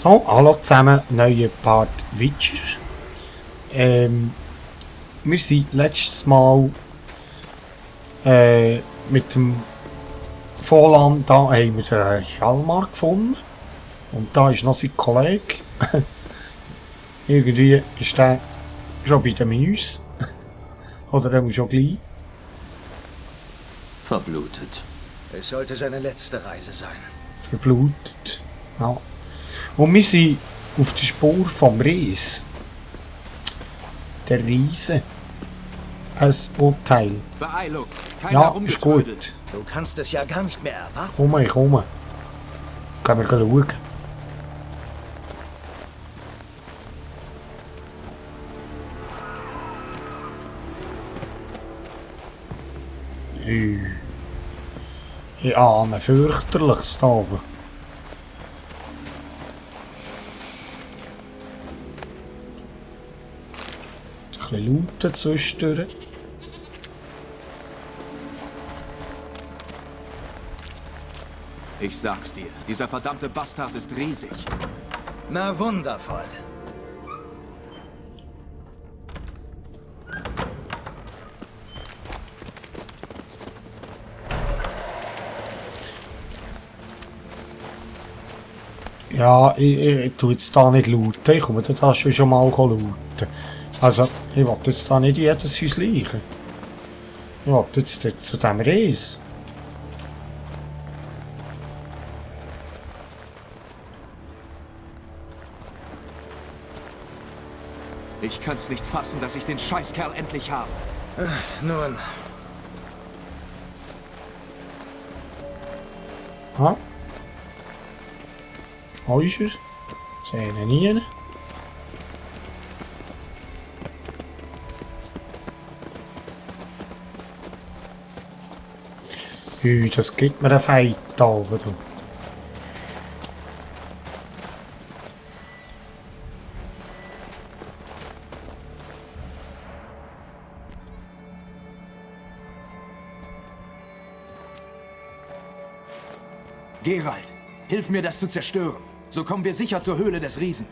So, hallo zusammen, neuer Part Witcher. Wir sind letztes Mal mit dem Vorland, da haben wir den Hjalmar gefunden. Und da ist noch sein Kollege. Irgendwie ist der schon bei den Mäusen. Oder er muss schon gleich. Verblutet. Es sollte seine letzte Reise sein. Verblutet. Ja. Und wir sind auf der Spur vom Ries. Der Riese. Ein Urteil. Beeilung! Ja, ist gut. Du kannst es ja gar nicht mehr erwarten. Komm, ich komme. Können wir schauen. Ich ahne fürchterliches da oben. Ein bisschen laut zwischendurch. Ich sag's dir, dieser verdammte Bastard ist riesig. Na wundervoll. Ja, ich tue jetzt da nicht lauten. Ich komme da schon mal lauten. Also, ich will jetzt da nicht jedes Haus liegen. Ich will jetzt dort zu dem Ries. Ich kann's nicht fassen, dass ich den Scheißkerl endlich habe. Nun, Ha? Wo ist er? Sehen ihn nie. Das gibt mir einen Fight da oben. Du. Geralt, hilf mir, das zu zerstören. So kommen wir sicher zur Höhle des Riesen.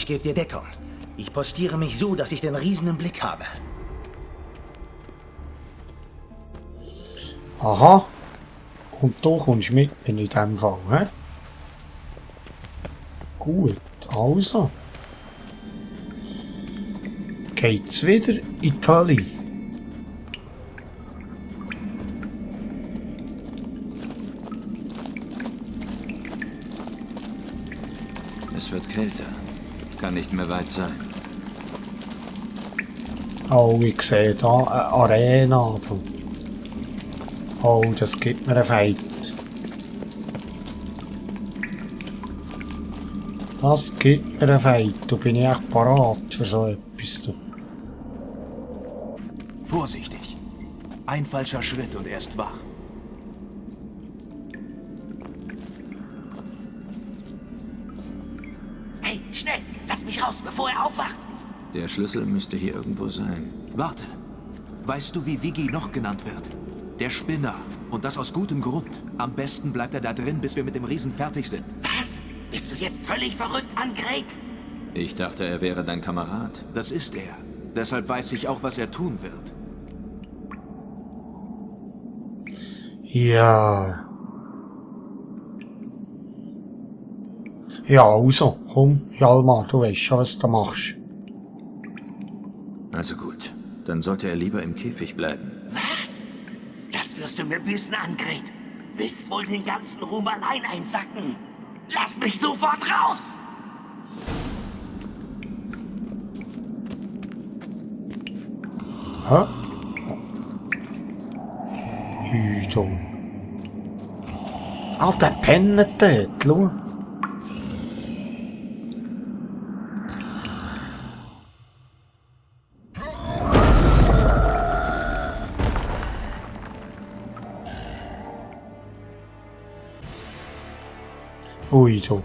ich gebe dir Deckung. Ich postiere mich so, dass ich den Riesen im Blick habe. Aha. Und du kommst mit in dem Fall, hä? Gut, also. Geht's wieder in die Hölle? Es wird kälter. Kann nicht mehr weit sein. Oh, ich sehe da eine Arena. Du. Oh, das gibt mir einen Fight. Das gibt mir einen Fight. Du bin ich echt parat für so etwas. Du. Vorsichtig. Ein falscher Schritt und er ist wach. Hey, schnell! Lass mich raus, bevor er aufwacht! Der Schlüssel müsste hier irgendwo sein. Warte. Weißt du, wie Viggi noch genannt wird? Der Spinner. Und das aus gutem Grund. Am besten bleibt er da drin, bis wir mit dem Riesen fertig sind. Was? Bist du jetzt völlig verrückt, Angret? Ich dachte, er wäre dein Kamerad. Das ist er. Deshalb weiß ich auch, was er tun wird. Ja. Ja, also, komm, Hjalmar, du weißt schon, was du machst. Also gut. Dann sollte er lieber im Käfig bleiben. Was? Das wirst du mir büßen, Angret. Willst wohl den ganzen Ruhm allein einsacken? Lass mich sofort raus! Hä? Hütung. Ah, der pennt dort, schau. Ui, du.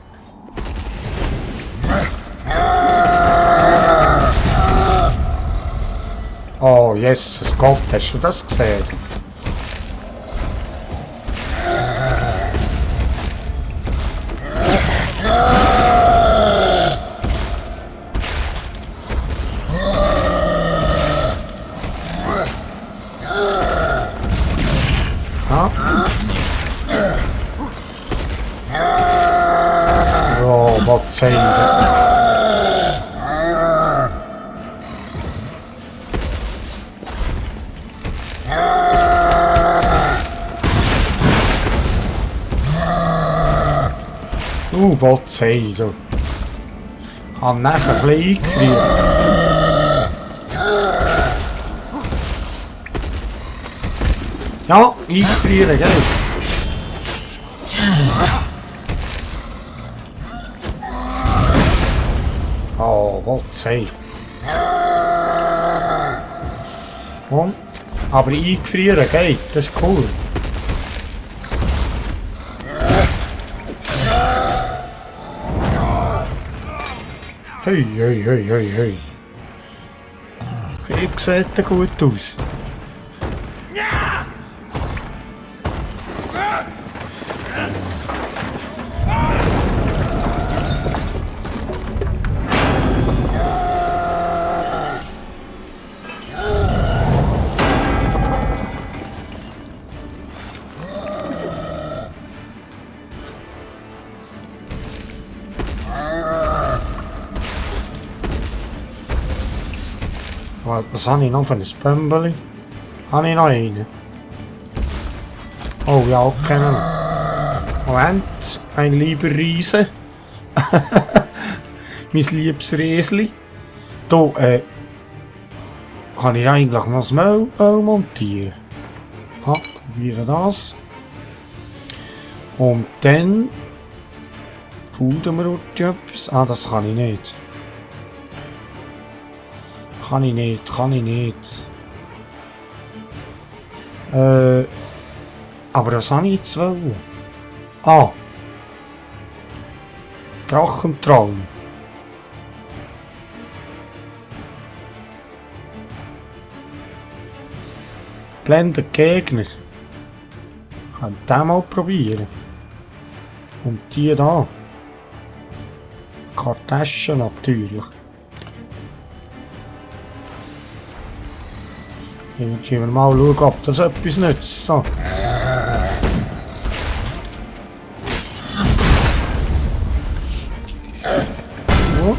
Oh, Jesus Gott, hast du das gesehen? Ja. Oh, was sein wir? Wat zei je? Gaan nachher gleich eingefrieren. Ja, eingefrieren, gell? Oh, wat zei je? Kom. Aber eingefrieren geht, das ist cool. Hey, hey, hey, hey, hey. Ich sieht da gut aus. Was habe ich noch für ein Pömbeli? Habe ich noch einen? Oh ja, kennen. Moment, ein lieber Riese. Mein liebes Riesli. Da, kann ich eigentlich noch das Müll montieren. Ja, probieren das. Und dann tun wir etwas. Ah, das kann ich nicht. Kann ich nicht. Aber das habe ich jetzt wollen. Ah. Drachentraum. Blenden Gegner. Ich kann den mal probieren. Und die da. Kartaschen natürlich. Jetzt gehen wir mal schauen, ob das etwas nützt. So. Oh.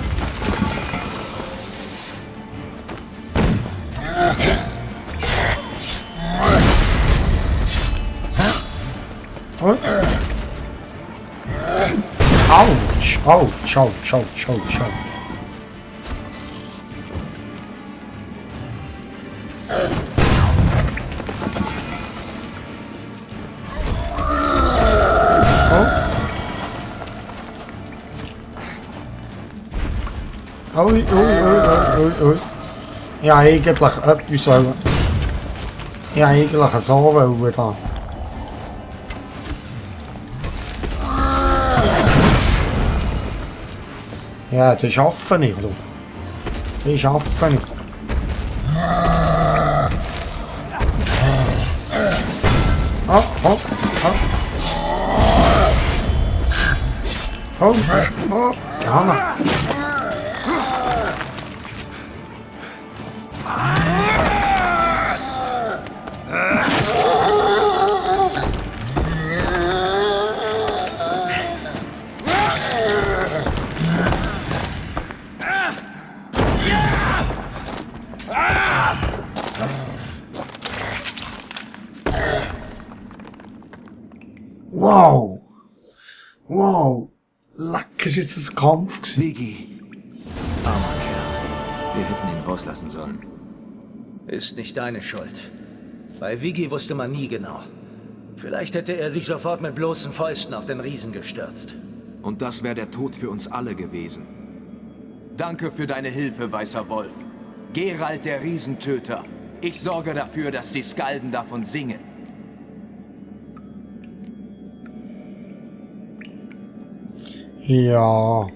Oh. Autsch, Autsch, Autsch, Autsch, Autsch, Autsch. Ui. Ja, eigentlich etwas wollen. Ja, eigentlich so wollen da. Ja, die schaffen nicht, du. Die schaffen nicht. Oh. Ja. Wow. Leck, ist jetzt ein Kampf gewesen. Viggi. Armer Kerl. Wir hätten ihn rauslassen sollen. Ist nicht deine Schuld. Bei Viggi wusste man nie genau. Vielleicht hätte er sich sofort mit bloßen Fäusten auf den Riesen gestürzt. Und das wäre der Tod für uns alle gewesen. Danke für deine Hilfe, Weißer Wolf. Geralt der Riesentöter. Ich sorge dafür, dass die Skalden davon singen. Ja.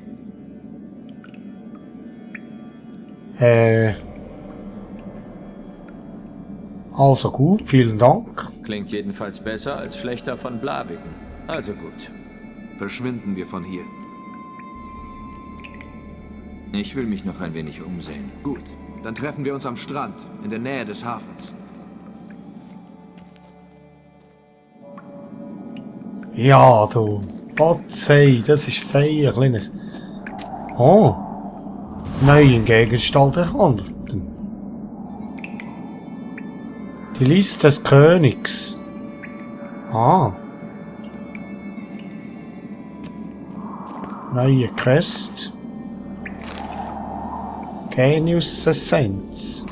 Also gut, vielen Dank. Klingt jedenfalls besser als schlechter von Blaviken. Also gut. Verschwinden wir von hier. Ich will mich noch ein wenig umsehen. Gut, dann treffen wir uns am Strand, in der Nähe des Hafens. Ja, du. Potzei, das ist fein, ein kleines... Oh. Neuen Gegenstand erhandelten. Die Liste des Königs. Ah. Neue Quest. Genius Essenz.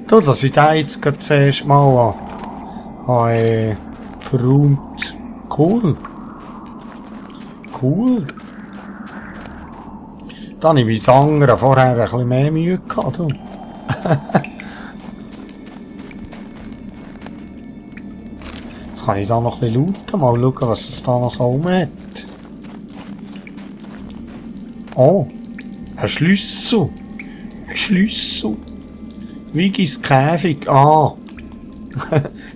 Du, dass ich da jetzt gerade zuerst mal verräumt. Cool. Cool. Da habe ich mit den anderen vorher ein bisschen mehr Mühe gehabt, du. Jetzt kann ich da noch ein bisschen looten, mal schauen, was es da noch so rum hat. Oh, ein Schlüssel. Ein Schlüssel. Vigis Käfig. Ah.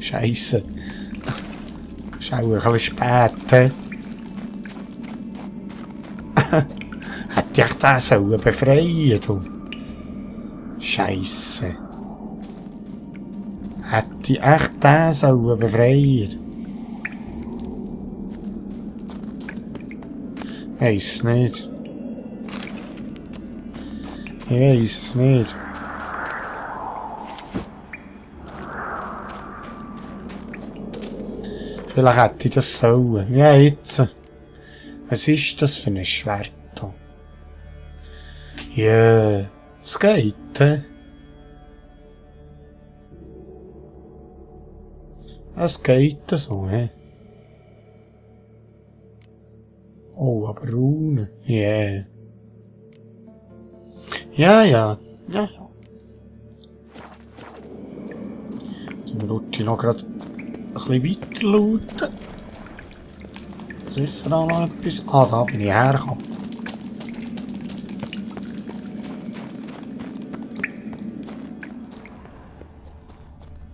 Scheisse. Ist auch ein bisschen spät, he? Hätte ich den sollen befreien, du? Scheisse. Hätte ich echt den sollen befreien? Ich weiss es nicht. Ich weiss es nicht. Vielleicht hätte ich das sollen. Ja, jetzt. Was ist das für ein Schwert? Ja, es geht, hä? Es geht so, hä? Oh, aber Rune. Yeah. Ja, ja. Ja, ja. Jetzt müssen wir noch gerade ein bisschen weiter looten. Sicher auch noch etwas. Ah, da bin ich hergekommen.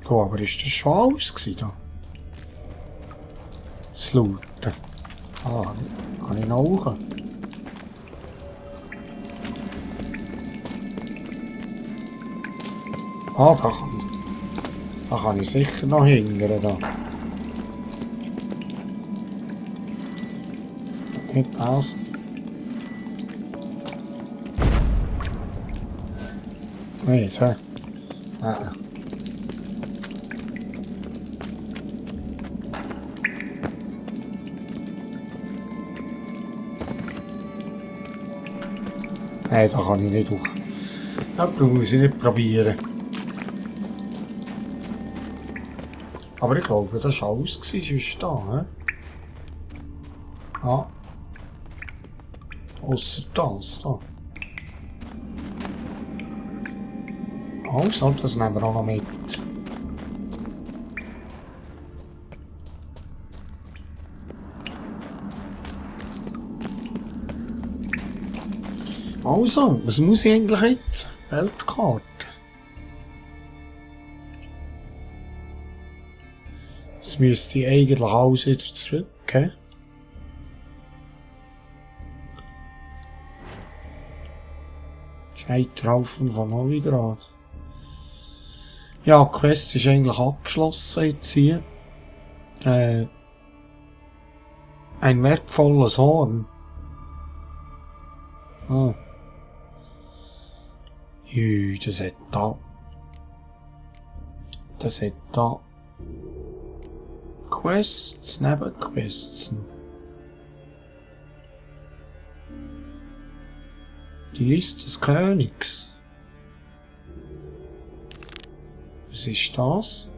Oh, aber ist das schon alles gewesen, da? Das Looten. Ah, kann ich noch hoch? Ah, da kann ich sicher noch hingern, da. Nicht das. Nicht, hä? Ah. Nein, da kann ich nicht durch. Das muss ich nicht probieren. Aber ich glaube, das war alles, sonst da, hä? Ja. Ausser das, da. Also, das nehmen wir auch noch mit. Also, was muss ich eigentlich jetzt? Weltkarte. Jetzt müsste ich eigentlich alles wieder zurück, hä? Scheiterhaufen von Novigrad. Ja, die Quest ist eigentlich abgeschlossen jetzt hier. Ein wertvolles Horn. Ah. Jü, das hat da. Das hat da. Quests, Nebenquests noch. Die Liste des Königs. Was ist das?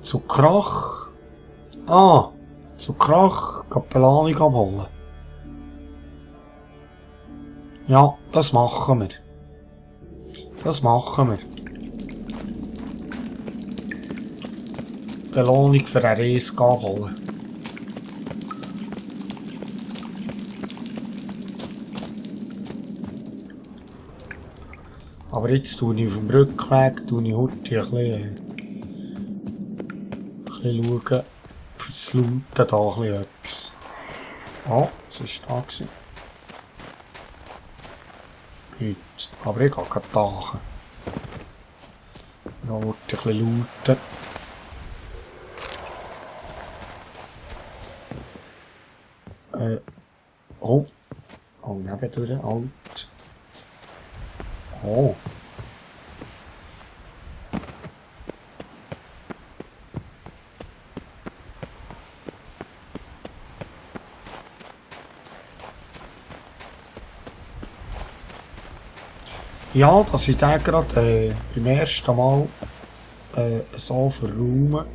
Zu Krach. Ah, zu Krach. Kapellanung abholen. Ja, das machen wir. Das machen wir. Belohnung für eine Reise abholen. Aber jetzt tue ich auf dem Rückweg, tue ich heute ein bisschen schauen, für das Looten da ein bisschen etwas. Oh, was ist da gewesen? Nichts. Aber ich gehe gerade tauchen. Da wollte ich ein bisschen looten. Oh. Oh, nebendurch, alt. Oh. Ja, dass ich den gerade beim ersten Mal so verräume.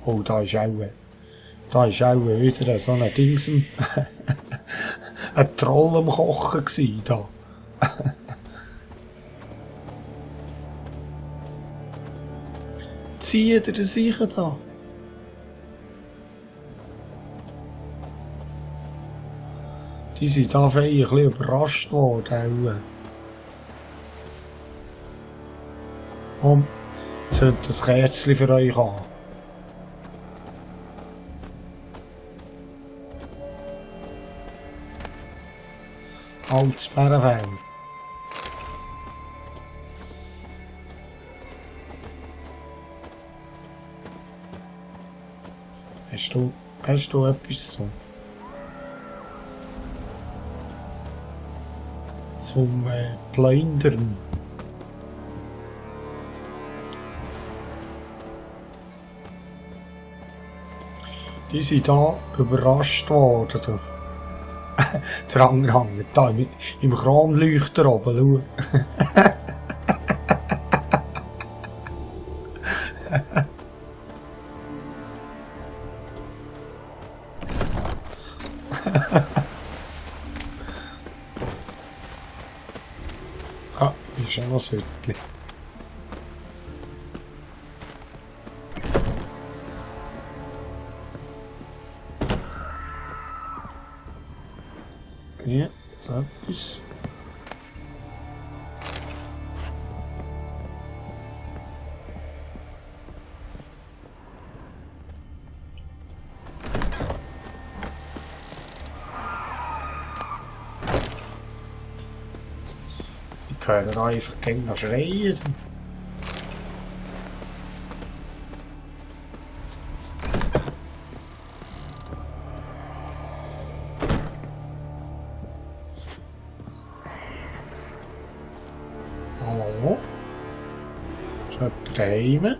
Oh, da ist auch wieder so ein Dings, ein Troll am Kochen gsi da. Zieht ihr sicher da? Die sind da ein bisschen überrascht worden. Und zündet das Kerzchen für euch an. Altes Bärenfell. Hast du etwas zum Plündern? Die sind da überrascht worden. Der andere hängt da im Kronleuchter oben. Ah, hier ist auch noch ein Hütchen. Ja, so etwas. Ich höre da einfach gegen noch schreien. Hallo? Ist jemand daheim?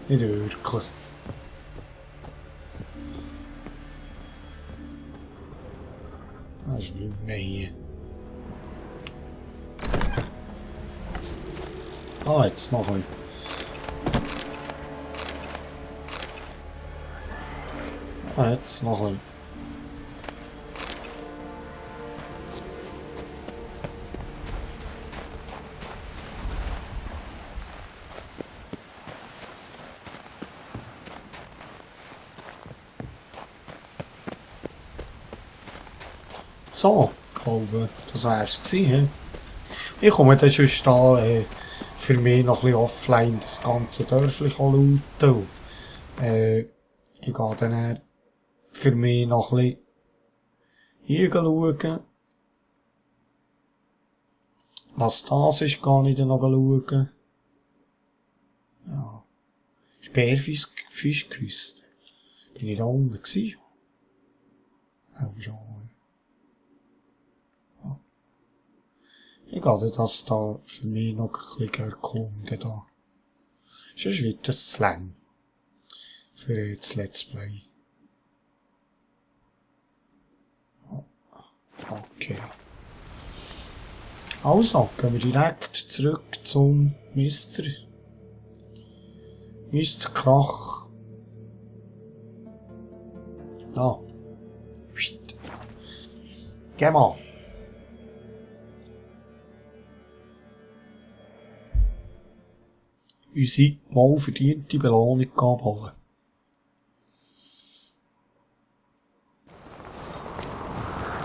Nicht wirklich. Das ist nicht mehr hier. Ah, jetzt noch ein. Ah, jetzt noch ein. So, ich glaube, das wär's gewesen. Ich komme dann sonst da für mich noch ein bisschen offline das ganze Dörfli looten. Ich gehe dann für mich noch ein bisschen hier schauen. Was das ist, gehe ich dann noch schauen. Ja. Speerfischküste. Bin ich da unten gewesen? Auch schon. Ich gehe das da für mich noch ein bisschen erkunden da. Sonst wird das zu lang. Für das Let's Play. Okay. Also, gehen wir direkt zurück zum Mr. Krach. Da. Geh mal. Unsere wohlverdiente Belohnung abholen.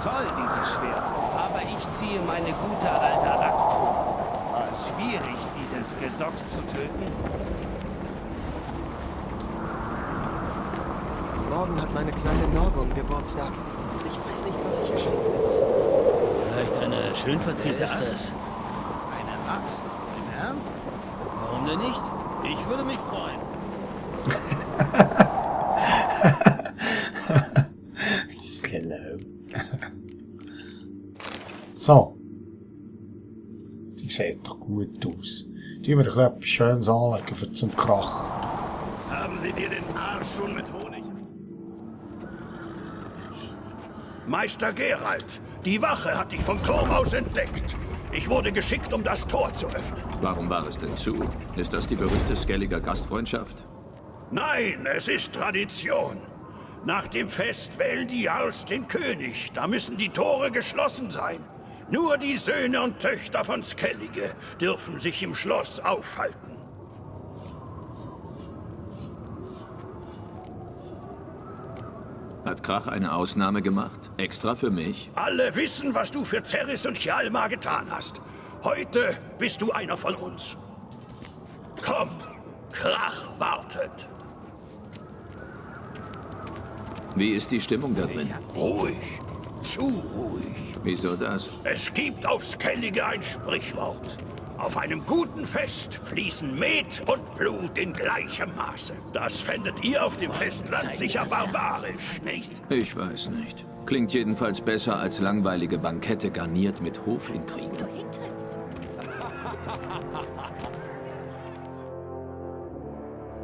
Toll, dieses Schwert. Aber ich ziehe meine gute alte Axt vor. War es schwierig, dieses Gesocks zu töten? Morgen hat meine kleine Norgon Geburtstag. Ich weiß nicht, was ich ihr schenken soll. Vielleicht eine schön verzierte Axt. Eine Axt? Im Ernst? Warum denn nicht? Ich würde mich freuen. Genau. So. Die sieht doch gut aus. Die wir doch etwas Schönes anlegen für zum Krach. Haben Sie dir den Arsch schon mit Honig? Meister Geralt, die Wache hat dich vom Turm aus entdeckt. Ich wurde geschickt, um das Tor zu öffnen. Warum war es denn zu? Ist das die berühmte Skelliger Gastfreundschaft? Nein, es ist Tradition. Nach dem Fest wählen die Jarls den König. Da müssen die Tore geschlossen sein. Nur die Söhne und Töchter von Skellige dürfen sich im Schloss aufhalten. Hat Krach eine Ausnahme gemacht? Extra für mich? Alle wissen, was du für Cerys und Hjalmar getan hast. Heute bist du einer von uns. Komm, Krach wartet. Wie ist die Stimmung da drin? Ruhig, zu ruhig. Wieso das? Es gibt auf Skellige ein Sprichwort. Auf einem guten Fest fließen Met und Blut in gleichem Maße. Das fändet ihr auf dem Festland sicher barbarisch, nicht? Ich weiß nicht. Klingt jedenfalls besser als langweilige Bankette garniert mit Hofintrigen.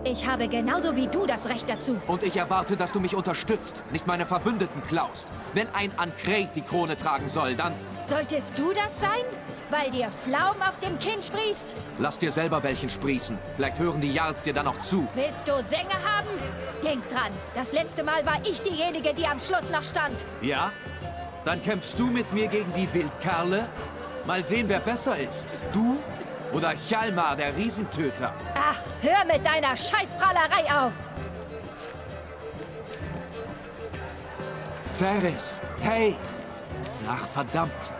Ich habe genauso wie du das Recht dazu. Und ich erwarte, dass du mich unterstützt, nicht meine Verbündeten klaust. Wenn ein Ankret die Krone tragen soll, dann... Solltest du das sein? Weil dir Pflaum auf dem Kinn sprießt? Lass dir selber welchen sprießen. Vielleicht hören die Jarls dir dann noch zu. Willst du Sänge haben? Denk dran, das letzte Mal war ich diejenige, die am Schluss noch stand. Ja? Dann kämpfst du mit mir gegen die Wildkerle? Mal sehen, wer besser ist. Du oder Hjalmar, der Riesentöter? Ach, hör mit deiner Scheißprahlerei auf! Cerys, hey! Ach, verdammt!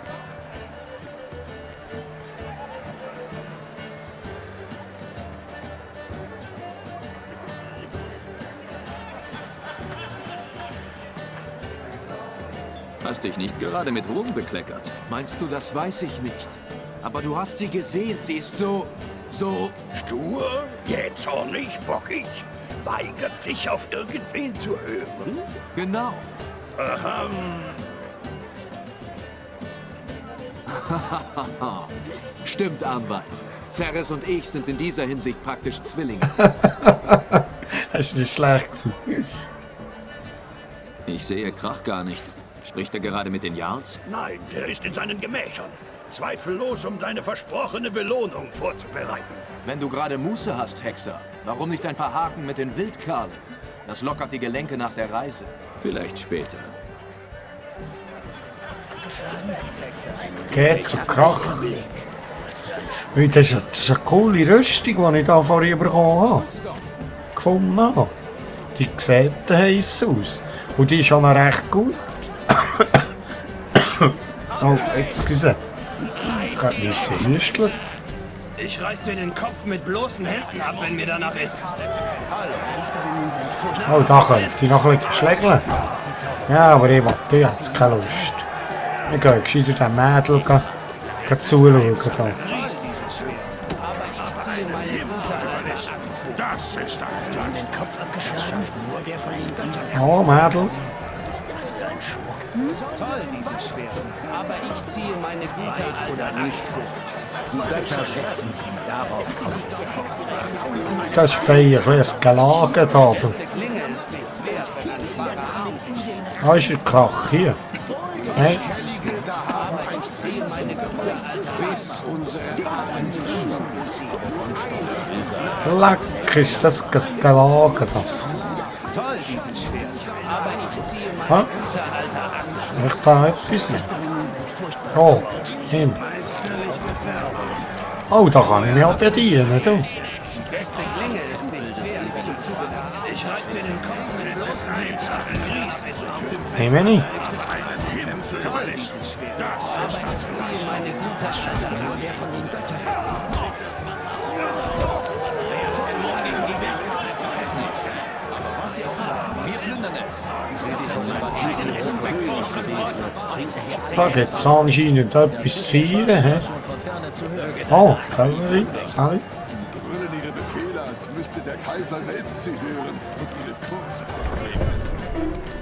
Hast dich nicht gerade mit Ruhm bekleckert. Meinst du, das weiß ich nicht? Aber du hast sie gesehen, sie ist so... Stur, jähzornig, bockig, weigert sich auf irgendwen zu hören? Genau. Stimmt, Anwalt. Cerys und ich sind in dieser Hinsicht praktisch Zwillinge. Das ist nicht schlecht gewesen. Ich sehe Krach gar nicht. Spricht er gerade mit den Jarls? Nein, der ist in seinen Gemächern. Zweifellos, um deine versprochene Belohnung vorzubereiten. Wenn du gerade Muße hast, Hexer, warum nicht ein paar Haken mit den Wildkerlen? Das lockert die Gelenke nach der Reise. Vielleicht später. Geht zum Krach. Hey, das ist eine coole Rüstung, die ich da vorhin bekommen habe. Gefunden habe. Die sieht heiß aus. Und die ist schon noch recht gut. Oh, excuse. Ich muss sie hüsteln. Ich reiß dir den Kopf mit bloßen Händen ab, wenn mir danach ist. Oh, da könnte ich noch ein bisschen schlägeln. Ja, aber ich habe jetzt keine Lust. Ich gehe gescheiter den Mädel zuschauen. Da. Das ist alles. Du hast den Kopf abgeschlagen. Nur wer von ihnen ganz... Oh, Mädel. Toll, dieses Schwert. Aber ich ziehe meine gute alte Axt vor. Die Götter schätzen sie, darauf kommt es. Das ist fein, ein bisschen gelagert. Die beste Klinge ist nichts wert, wenn ein schwacher Arm ist. Da ist ein Krach hier. Hey. Aber ich ziehe meine gute alte Axt Leck ist das gelagert. Toll, dieses Schwert. Aber ich ziehe meine gute alte Axt vor. Ich da etwas nicht. Rot, hin. Oh, da kann ich mich auch bedienen, du. Die beste Klinge ist nichts wert. Ich reiß dir den Kopf mit bloßen Händen. Hey, Manny. zu überlisten. Aber ich ziehe meine gute Alte Nur der von den Göttern. Wir plündern es. Da gibt es anscheinend etwas zu feiern, hä? Oh, Kavallerie, sorry. Sie brüllen ihre Befehle, als müsste der Kaiser selbst sie hören und ihre Kurse aussegnen.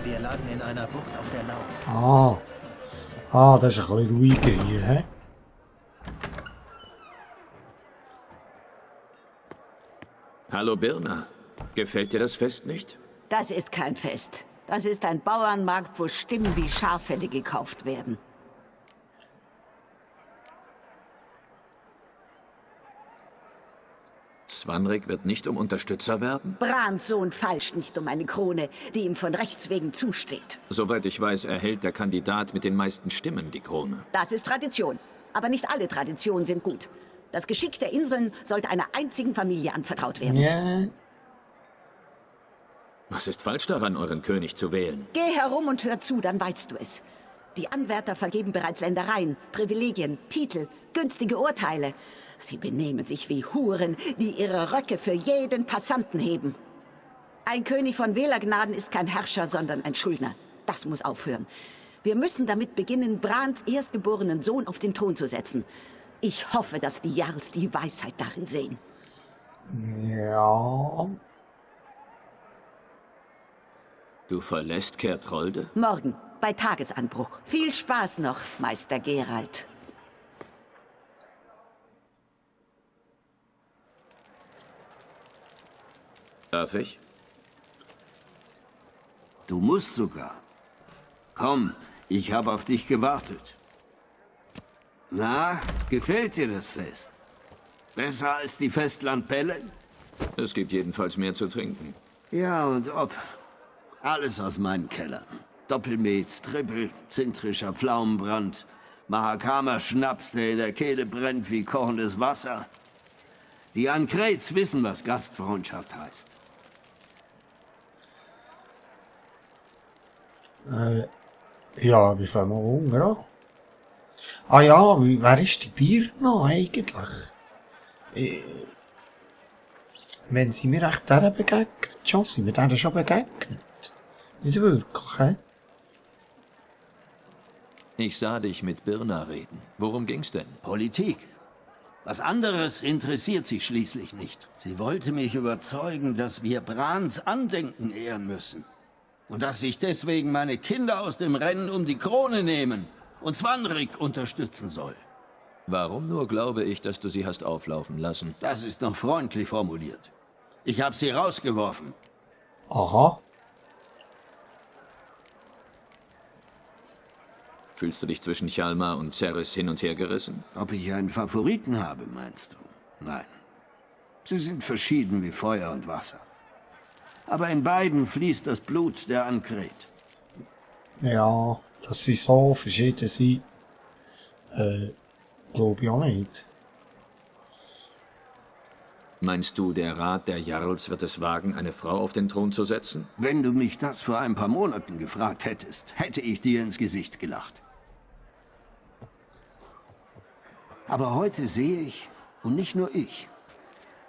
Wir lagen in einer Bucht auf der Lau. Das ist ein bisschen ruhiger hier, hä? Hallo Birna. Gefällt dir das Fest nicht? Das ist kein Fest. Das ist ein Bauernmarkt, wo Stimmen wie Schaffelle gekauft werden. Svanrik wird nicht um Unterstützer werben? Brans Sohn feilscht nicht um eine Krone, die ihm von Rechts wegen zusteht. Soweit ich weiß, erhält der Kandidat mit den meisten Stimmen die Krone. Das ist Tradition. Aber nicht alle Traditionen sind gut. Das Geschick der Inseln sollte einer einzigen Familie anvertraut werden. Ja. Was ist falsch daran, euren König zu wählen? Geh herum und hör zu, dann weißt du es. Die Anwärter vergeben bereits Ländereien, Privilegien, Titel, günstige Urteile. Sie benehmen sich wie Huren, die ihre Röcke für jeden Passanten heben. Ein König von Wählergnaden ist kein Herrscher, sondern ein Schuldner. Das muss aufhören. Wir müssen damit beginnen, Brans erstgeborenen Sohn auf den Thron zu setzen. Ich hoffe, dass die Jarls die Weisheit darin sehen. Ja. Du verlässt Kertrolde? Morgen, bei Tagesanbruch. Viel Spaß noch, Meister Geralt. Darf ich? Du musst sogar. Komm, ich habe auf dich gewartet. Na, gefällt dir das Fest? Besser als die Festlandbälle? Es gibt jedenfalls mehr zu trinken. Ja, und ob. Alles aus meinen Kellern. Doppelmet, Trippel, zintrischer Pflaumenbrand, Mahakama Schnaps, der in der Kehle brennt wie kochendes Wasser. Die Ankrets wissen, was Gastfreundschaft heißt. Ja, wie fangen wir Hunger an? Ah ja, wer ist die Birna eigentlich? Wenn sie mir echt der begegnet, schon sind wir der schon begegnet. Nicht wirklich, hä? Ich sah dich mit Birna reden. Worum ging's denn? Politik. Was anderes interessiert sie schließlich nicht. Sie wollte mich überzeugen, dass wir Brans Andenken ehren müssen. Und dass ich deswegen meine Kinder aus dem Rennen um die Krone nehmen und Svanrik unterstützen soll. Warum nur glaube ich, dass du sie hast auflaufen lassen? Das ist noch freundlich formuliert. Ich habe sie rausgeworfen. Aha. Fühlst du dich zwischen Hjalmar und Cerys hin und her gerissen? Ob ich einen Favoriten habe, meinst du? Nein. Sie sind verschieden wie Feuer und Wasser. Aber in beiden fließt das Blut der Ankret. Ja, dass sie so verschieden sind, glaube ich auch nicht. Meinst du, der Rat der Jarls wird es wagen, eine Frau auf den Thron zu setzen? Wenn du mich das vor ein paar Monaten gefragt hättest, hätte ich dir ins Gesicht gelacht. Aber heute sehe ich, und nicht nur ich,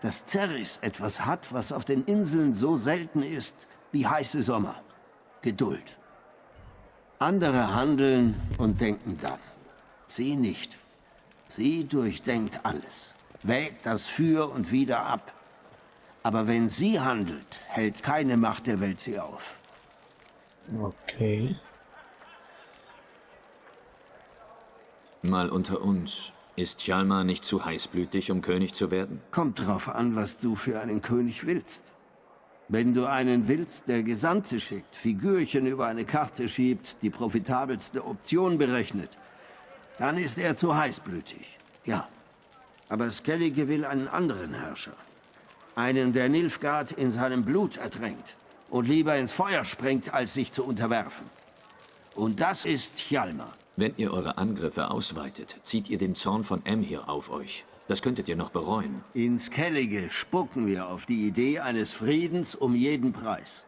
dass Cerys etwas hat, was auf den Inseln so selten ist wie heiße Sommer. Geduld. Andere handeln und denken dann. Sie nicht. Sie durchdenkt alles, wägt das Für und Wider ab. Aber wenn sie handelt, hält keine Macht der Welt sie auf. Okay. Mal unter uns. Ist Hjalmar nicht zu heißblütig, um König zu werden? Kommt drauf an, was du für einen König willst. Wenn du einen willst, der Gesandte schickt, Figürchen über eine Karte schiebt, die profitabelste Option berechnet, dann ist er zu heißblütig. Ja. Aber Skellige will einen anderen Herrscher. Einen, der Nilfgaard in seinem Blut ertränkt und lieber ins Feuer springt, als sich zu unterwerfen. Und das ist Hjalmar. Wenn ihr eure Angriffe ausweitet, zieht ihr den Zorn von Emhyr auf euch. Das könntet ihr noch bereuen. In Skellige spucken wir auf die Idee eines Friedens um jeden Preis.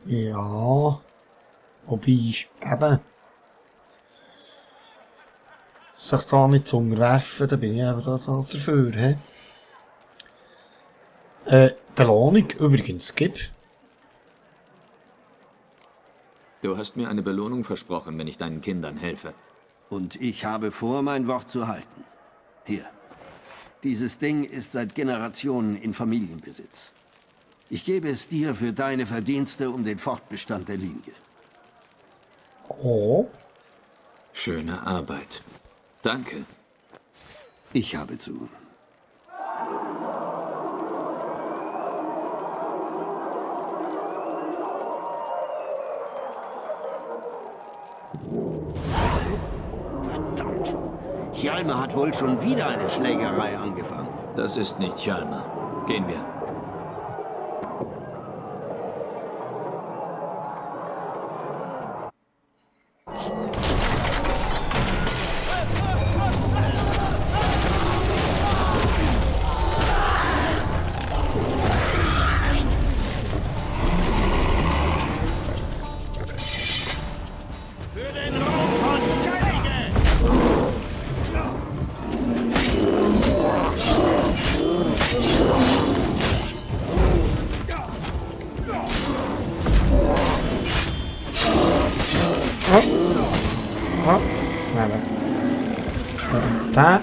Ja. Wobei, eben, sich da nicht zu unterwerfen, da bin ich eben da dafür, hä? Belohnung übrigens, gib. Du hast mir eine Belohnung versprochen, wenn ich deinen Kindern helfe. Und ich habe vor, mein Wort zu halten. Hier. Dieses Ding ist seit Generationen in Familienbesitz. Ich gebe es dir für deine Verdienste um den Fortbestand der Linie. Oh. Schöne Arbeit. Danke. Ich habe zu. Verdammt. Hjalmar hat wohl schon wieder eine Schlägerei angefangen. Das ist nicht Hjalmar. Gehen wir. Sneller. Da.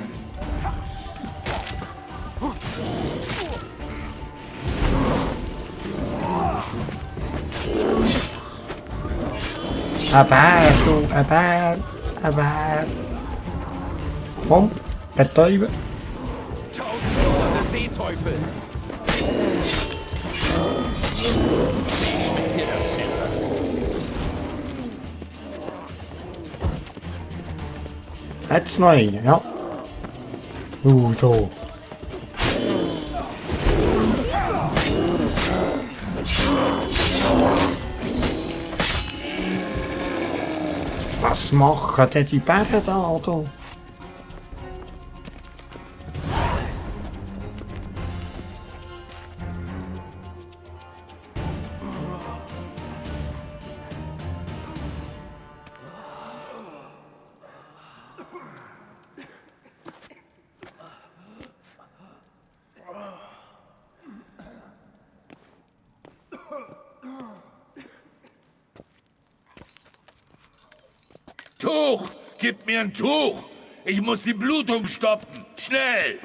Ein Bär. Komm, betäuben. Tausendfarbene Seeteufel! Schmeckt dir das hin? Jetzt noch eine, ja. So. Was machen denn die Bären da? Tuch! Gib mir ein Tuch! Ich muss die Blutung stoppen! Schnell!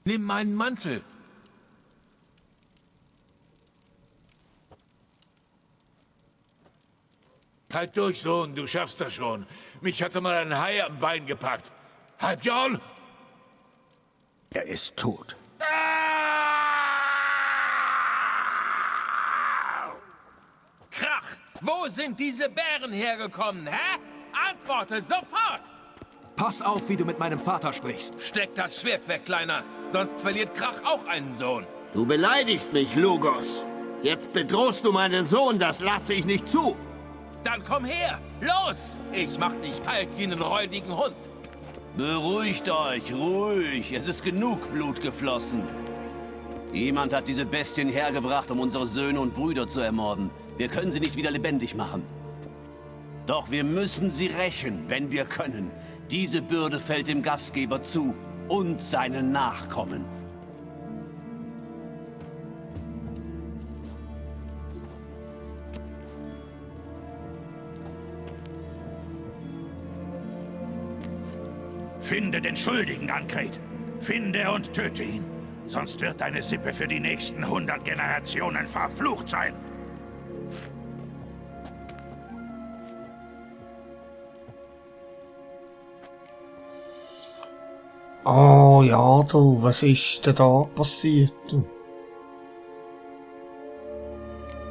Nimm meinen Mantel! Halt durch, Sohn, du schaffst das schon. Mich hatte mal ein Hai am Bein gepackt. Halbjorn? Er ist tot. Krach! Wo sind diese Bären hergekommen, hä? Antworte sofort! Pass auf, wie du mit meinem Vater sprichst. Steck das Schwert weg, Kleiner. Sonst verliert Krach auch einen Sohn. Du beleidigst mich, Lugos. Jetzt bedrohst du meinen Sohn, das lasse ich nicht zu. Dann komm her! Los! Ich mach dich kalt wie einen räudigen Hund. Beruhigt euch, ruhig. Es ist genug Blut geflossen. Jemand hat diese Bestien hergebracht, um unsere Söhne und Brüder zu ermorden. Wir können sie nicht wieder lebendig machen. Doch wir müssen sie rächen, wenn wir können. Diese Bürde fällt dem Gastgeber zu und seinen Nachkommen. Finde den Schuldigen, Ankret. Finde und töte ihn. Sonst wird deine Sippe für die nächsten 100 Generationen verflucht sein. Oh ja, du, was ist denn da passiert?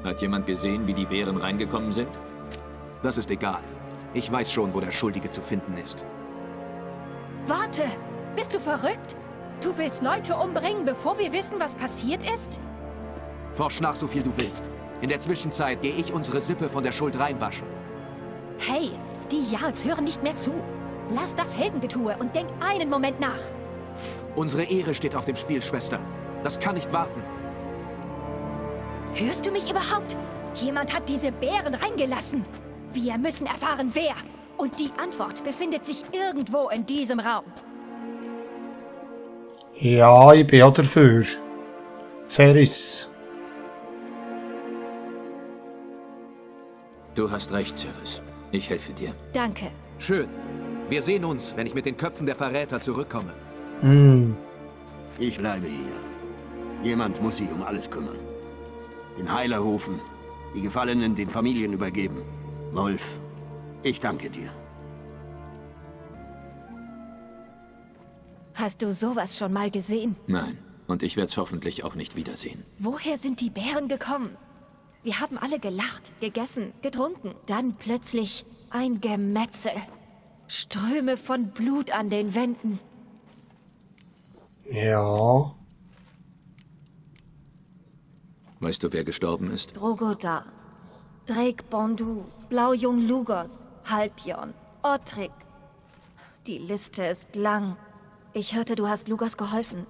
Hat jemand gesehen, wie die Bären reingekommen sind? Das ist egal. Ich weiß schon, wo der Schuldige zu finden ist. Warte! Bist du verrückt? Du willst Leute umbringen, bevor wir wissen, was passiert ist? Forsch nach, so viel du willst. In der Zwischenzeit gehe ich unsere Sippe von der Schuld reinwaschen. Hey, die Jarls hören nicht mehr zu. Lass das Heldengetue und denk einen Moment nach. Unsere Ehre steht auf dem Spiel, Schwester. Das kann nicht warten. Hörst du mich überhaupt? Jemand hat diese Bären reingelassen. Wir müssen erfahren, wer. Und die Antwort befindet sich irgendwo in diesem Raum. Ja, ich bin auch dafür. Ceres. Du hast recht, Ceres. Ich helfe dir. Danke. Schön. Wir sehen uns, wenn ich mit den Köpfen der Verräter zurückkomme. Ich bleibe hier. Jemand muss sich um alles kümmern. Den Heiler rufen, die Gefallenen den Familien übergeben. Wolf, ich danke dir. Hast du sowas schon mal gesehen? Nein. Und ich werde es hoffentlich auch nicht wiedersehen. Woher sind die Bären gekommen? Wir haben alle gelacht, gegessen, getrunken. Dann plötzlich ein Gemetzel. Ströme von Blut an den Wänden. Ja. Weißt du, wer gestorben ist? Drogodar, Drake Bondu, Blaujung Lugos, Halbjorn, Ottrik. Die Liste ist lang. Ich hörte, du hast Lugos geholfen.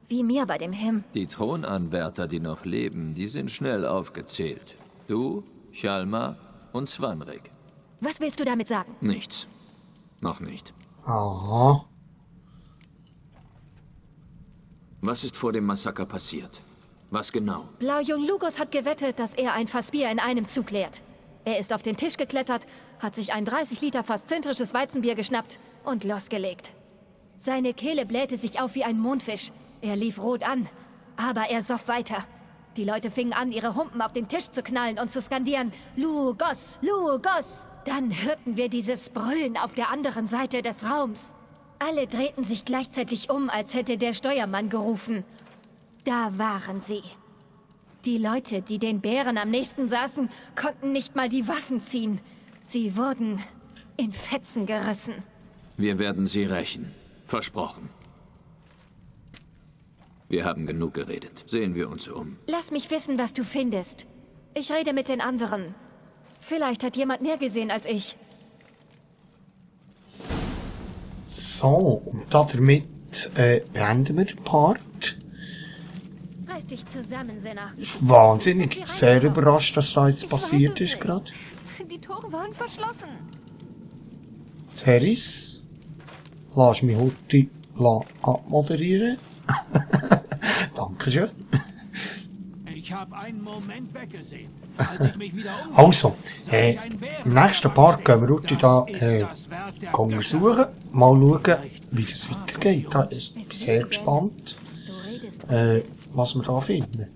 Wie mir bei dem Him. Die Thronanwärter, die noch leben, die sind schnell aufgezählt. Du, Hjalmar und Svanrik. Was willst du damit sagen? Nichts. Noch nicht. Aha. Was ist vor dem Massaker passiert? Was genau? Blaujung Lugos hat gewettet, dass er ein Fass Bier in einem Zug leert. Er ist auf den Tisch geklettert, hat sich ein 30 Liter Fass zentrisches Weizenbier geschnappt und losgelegt. Seine Kehle blähte sich auf wie ein Mondfisch. Er lief rot an, aber er soff weiter. Die Leute fingen an, ihre Humpen auf den Tisch zu knallen und zu skandieren, Lugos, Lugos! Dann hörten wir dieses Brüllen auf der anderen Seite des Raums. Alle drehten sich gleichzeitig um, als hätte der Steuermann gerufen. Da waren sie. Die Leute, die den Bären am nächsten saßen, konnten nicht mal die Waffen ziehen. Sie wurden in Fetzen gerissen. Wir werden sie rächen. Versprochen. Wir haben genug geredet. Sehen wir uns um. Lass mich wissen, was du findest. Ich rede mit den anderen. Vielleicht hat jemand mehr gesehen als ich. So, und damit beenden wir den Part. Reiß dich zusammen, Sinner. Wahnsinnig. Sehr überrascht, dass da jetzt passiert ist gerade. Die Tore waren verschlossen. Ceres, lass mich heute abmoderieren. Dankeschön. Ich habe einen Moment weggesehen. Als ich mich wieder Also, im nächsten Part gehen wir heute da untersuchen. Mal schauen, wie das weitergeht. Ich bin sehr gespannt, was wir da finden.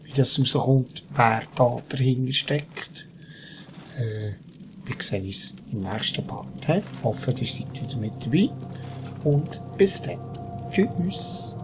Wie das rauskommt, wer da dahinter steckt. Wir sehen uns im nächsten Part. Ich hoffe, ihr seid wieder mit dabei. Und bis dann. Tschüss.